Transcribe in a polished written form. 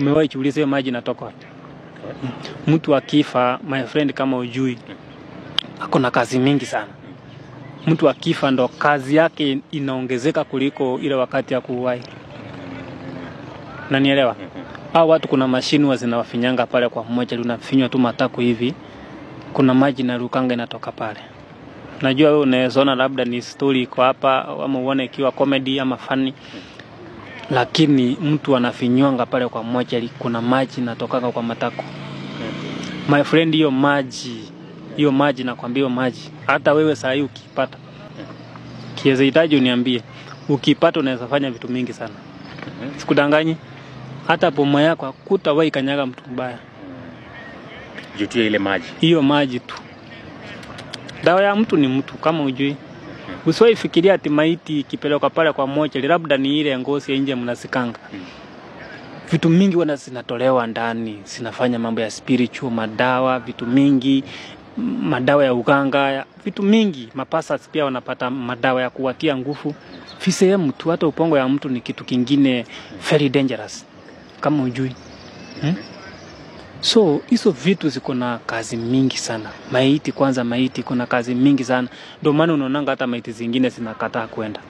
Umewahi jiuliza hiyo maji inatoka wapi? Mtu akifa, my friend, kama ujui, ako na kazi mingi sana. Mtu akifa ndo kazi yake inaongezeka kuliko ile wakati ya kuuai. Nanielewa? Hao watu kuna mashini huwa zinawafinyanga pale kwa mmoja, unafinywa tu matako hivi, kuna maji inarukanga inatoka pale. Najua wewe unaweza ona labda ni story iko hapa ama uone ikiwa comedy ama funny, lakini mtu anafinywanga pale kwa mochari, kuna maji inatokanga kwa matako. My friend, hiyo maji, hiyo maji nakwambia, hiyo maji hata wewe saa hii ukipata kiweza hitaji uniambie, ukipata unaweza fanya vitu mingi sana. Sikudanganyi, hata boma yako hakutawahi kanyaga mtu mbaya. Juu tu ya ile maji. Hiyo maji tu. Dawa ya mtu ni mtu, kama ujui. Usiwahi fikiria ati maiti ikipelekwa pale kwa mochari labda ni ile ngozi ya nje mnasikanga. Vitu mingi wana zinatolewa ndani, zinafanya mambo ya spiritual, madawa, vitu mingi, madawa ya uganga, vitu mingi. Mapasas pia wanapata madawa ya kuwatia nguvu. Visehemu tu, hata upongo ya mtu ni kitu kingine very dangerous kama ujui. So hizo vitu ziko na kazi mingi sana. Maiti kwanza, maiti kuna kazi mingi sana. Ndio maana unaonanga hata maiti zingine zinakataa kwenda.